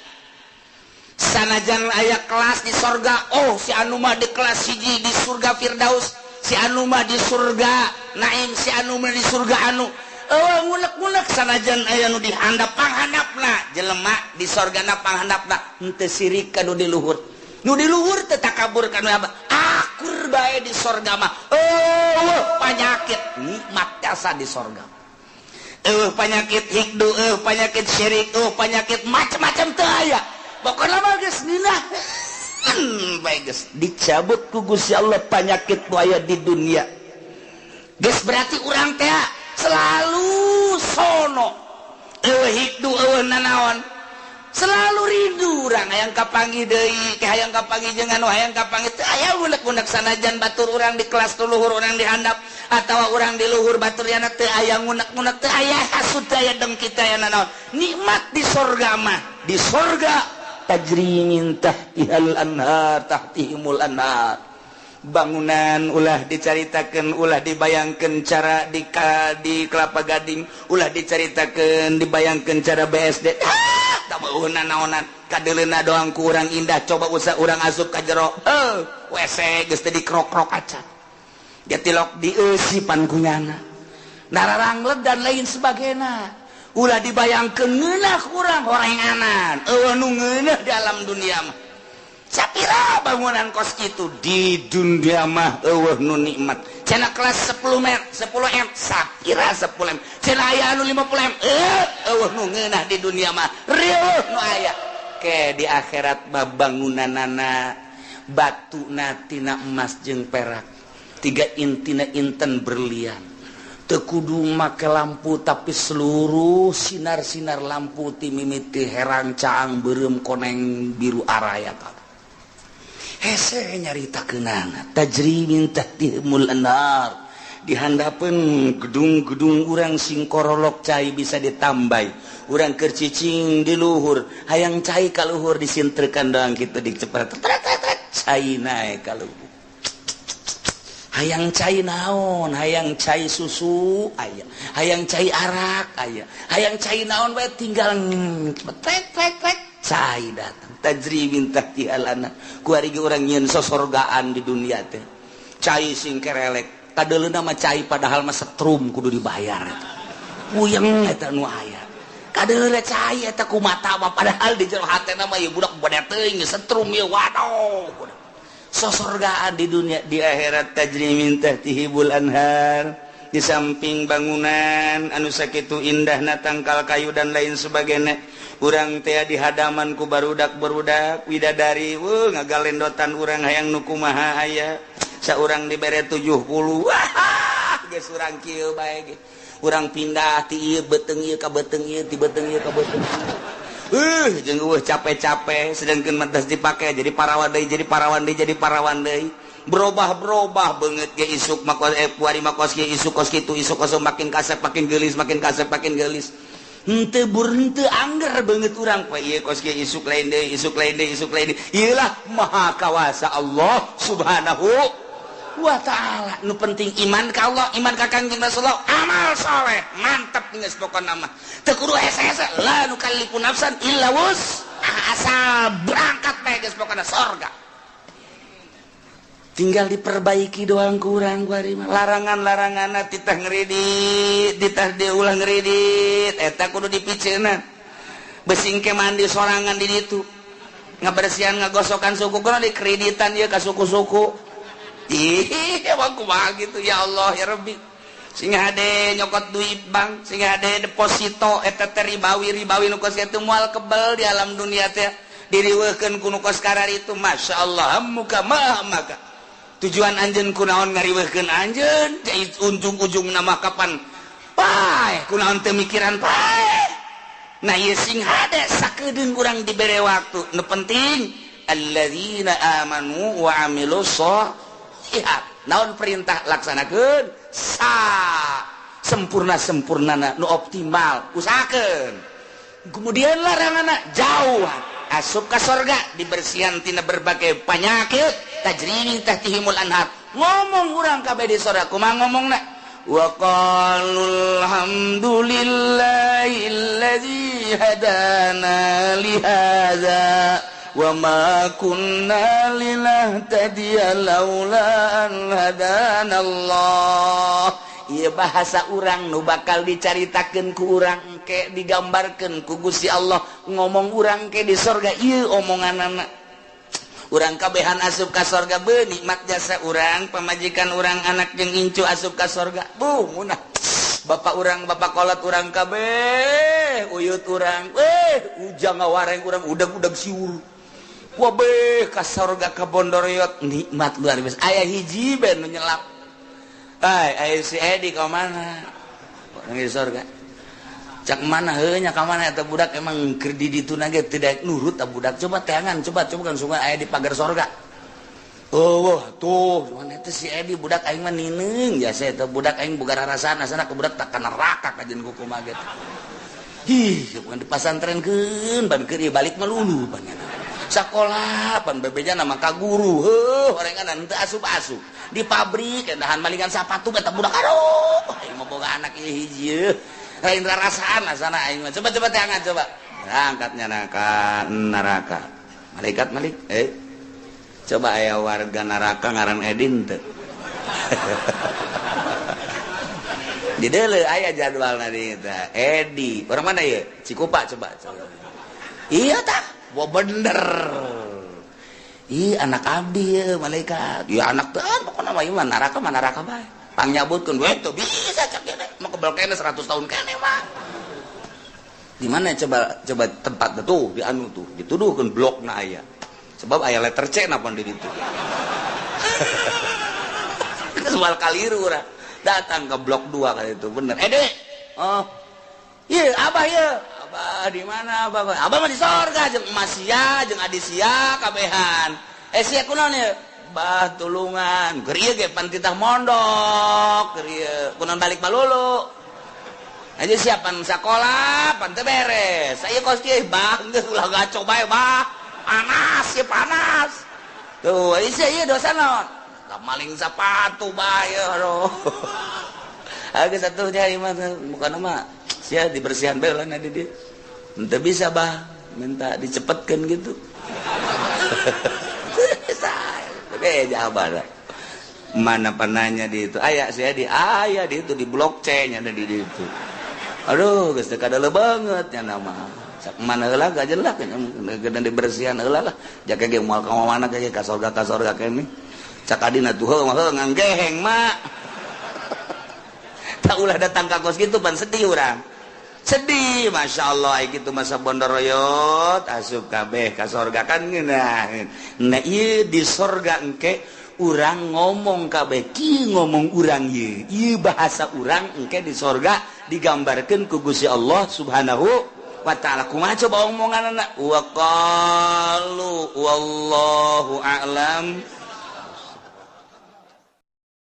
Speaker 1: Sanajan aya kelas di sorga, oh si anu mah di kelas hiji di surga Firdaus, si anu mah di surga Naim, si anu mah di surga anu. Oh, ngunek-ngunek sanajan aya nu dihandap panghandapna jelema di sorgana panghandapna henteu sirik ka nu di luhur, nu di luhur teu takabur ka nu abah, akur bae di sorga mah. Oh, panyakit nikmat jasa di sorga, eueuh panyakit hikdu, eueuh panyakit syirik, eueuh panyakit macam-macam teu aya. Pokona mah geus nginah bae geus dicabut ku Gusti Allah panyakit nu aya di dunia. Geus berarti urang teh selalu sono, eueuh hikdu, eueuh nanaon, selalu rindu urang hayang kapanggih deui, hayang kapanggih jeung anu hayang kapanggih teu aya ngunek-ngunek. Sanajan batur urang di kelas tu luhur, urang di handap atawa urang di luhur batur yana teu aya ngunek-ngunek, teu aya hasud, teu aya dengki, teu aya nanaon. Nikmat di sorga mah, di sorga tajri min tahtihal anhar, tahtihimul anhar. Bangunan ulah dicaritakeun, ulah dibayangkeun cara di Kelapa Gading, ulah dicaritakeun dibayangkeun cara BSD. Ah, tak mau naonan kadeuleuna doang ku urang indah, coba usah urang asup ka jero. WC geus teh dikrok-krok acan. Dia tilok dieusipan ku nyana. Nararangleg dan lain sebagainya. Ulah dibayangkeun ngeunah urang horenganan. Eueuh nu ngeunah di alam dunia mah. Sapira bangunan kos kitu di dunia mah eueuh nu nikmat. Cenah kelas 10 m, 10 m, sapira 10 m. Cenah aya anu 50 m, eueuh nu ngeunah di dunia mah. Rieuh nu aya. Ke di akhirat mah bangunanana batuna tina emas jeung perak. Tiga intina inten berlian. Teu kudu make lampu tapi seluruh sinar-sinar lampu ti mimiti herang caang beureum koneng biru araya kabeh. Hese nyaritakeunana tajri min tahtihimul anhar, di handapeun gedung-gedung urang sing korolok cai bisa ditambai, urang keur cicing di luhur hayang cai ka luhur disintrekan doang kitu dicepet cai naek ka luhur. Hayang cai naon, hayang cai susu aya, hayang cai arak aya, hayang cai naon bae tinggal tek tek tek cai datang. Tajri min tahtihal anhar, kuari ge urang nyieun sosorgaan di dunia teh cai sing kerelek kadeuleuna mah cai padahal mah setrum kudu dibayar eta puyeng eta nu aya kadeuleuna cai eta ku mata mah padahal di jero hatena mah ieu budak bade teuing setrum ieu waduh sosorgaan di dunia. Di akhirat tajri min tahtihimul anhar, di samping bangunan anu sakitu indahna tangkal kayu dan lain sebagainya, urang teh di hadaman ku barudak-barudak widadari, weuh ngagalendotan urang hayang nu kumaha aya, saurang dibere 70, wah geus urang kieu bae ge, urang pindah ti ieu beuteung ieu ka beuteung ieu, ti beuteung ieu ka beuteung ieu. Jeung eueuh capek-capek sedangkeun mah geus dipake jadi parawan deui, jadi parawan deui, jadi parawan deui. Berubah-berubah beungeut ge isuk mah puari mah kos kieu, isuk kos kitu, isuk kos makin kasep makin geulis, makin kasep makin geulis. Henteu bur henteu angger beungeut urang poe ieu kos kieu isuk lain deui, isuk lain deui, isuk lain deui. Ieu lah maha kawasa Allah Subhanahu wa ta'ala. Nu penting iman ka Allah, iman ka Kangjeng Rasulullah, amal soleh, mantep geus pokona mah. Teu kudu hese-hese, la nukallifu nafsan illa wus. Asal berangkat bae geus pokona sorga. Tinggal diperbaiki doang kurang kuari mah. Larangan-laranganna titah ngredit, titah diulah ngredit, eta kudu dipiceunan. Besing ke mandi sorangan di ditu. Ngabersihan ngagosokan suku kudu dikreditan ieu ka suku-suku. Ih, emang kumaha gitu ya Allah ya Rabbi. Sing hade nyokot duit bank, sing hade deposito eta teh ribawi-ribawi nu kos kitu moal kebel di alam dunia teh. Diriweuhkeun ku nu kos kararitu, masyaallah muka maha maka. Tujuan anjeun kunaon ngariweuhkeun anjeun, ujung-ujung nama kapan paeh kunaon teu mikiran paeh. Nah ieu sing hade sakedeung urang dibere waktu. Nu penting alladzina amanu wa amilus sholihat. Naon perintah laksanakeun sa. sempurna-sempurnana nu optimal usahakeun. Kemudian larangan jauh asup ka sorga dibersihan tina berbagai penyakit tajri min tahtihimul anhar. Ngomong urang kabeh di sorga kumaha ngomongna wa qalul hamdulillahilladzi hadana li hadza wa ma kunna linahtadiya laula an hadana Allah. Ieu bahasa urang nu bakal dicaritakeun ku urang engke digambarkeun ku Gusti Allah ngomong urang ke di sorga ieu omonganana. Urang kabehan asup ka sorga beuh nikmat jasa urang pamajikan urang anak jeung incu asup ka sorga buh munah bapak urang bapak kolot urang kabeh uyut urang ujang ngawareng urang udag-udag siur wabeh ka sorga ka bondoriot nikmat luar biasa aya hiji ben nu nyelap ai aya si Edi ka mana urang di sorga cak mana heuh nya ka mana eta budak emang keur di ditu na ge teu daek nurut ta budak coba teangan coba coba kan sungai aya di pagar sorga. Oh tuh cuman eta si Edi budak aing mah nineung jasa eta budak aing boga rarasaan asana ke budak tak ka neraka kajeun kumaha ge. Ih bukan di pasantrenkeun ban keur balik mah lulu pan sakola pan bebejana mah ka guru heuh orengan teu asup-asup di pabrik endahan malingan sapatu eta budak aduh aing mah boga anak ieu hiji lain rarasaan asana aing mah coba coba teangan coba berangkatnya neraka neraka malaikat malik coba aya warga neraka ngaran Edin teu di deuleu aya jadwalna di eta Edi orang mana ieu Cikupa coba coba iya tah wah bener ih anak abdi ye malaikat ya anak teh pokona mah ieu mah neraka bae pangnyabutkeun we teu bisa cak ieu mah kebel kene 100 tahun kene mah di mana coba coba tempat tuh di anu tuh dituduhkeun blokna aya sebab aya letter C napa di ditu geus moal kaliru urang datang ke blok 2 kali itu bener Edi oh ieu abah ieu abah di mana abah abah mah di sorga jeung emas sia jeung adi sia kabehan sia kunaon ieu bah tulungan keur ieu ge pan titah mondok keur ieu kunaon balik malulu aja siapan sakola pan teu beres saya kos kieu bah geus ulah gaco bae bah panas ieu panas tuh sia ieu dosa naon da maling sapatu bae aduh geus atuh nya ieu mah bukan mah sia dibersihan bae lah di dieu henteu bisa bah minta dicepetkeun gitu jawaban mana penanya di itu aya saya di aya di itu di blok C nya ada di itu aduh geus teu kadele banget nya nama sak mana heula gajelak nya dibersihan heula lah jaka ge moal ka mana ge ka sorga kene cak adina tuh heuh mah nganggeheng mak tak ulah datang ka kos kitu pan sedih urang sedih Masya Allah gitu masa bondoroyot asup kabeh ka sorga kan ngeunah nah ieu di sorga engke urang ngomong kabeh kieu ngomong urang ieu ieu bahasa urang engke di sorga digambarkeun ku Gusti Allah Subhanahu wa ta'ala kumaha coba omonganna wa qalu wallahu a'lam.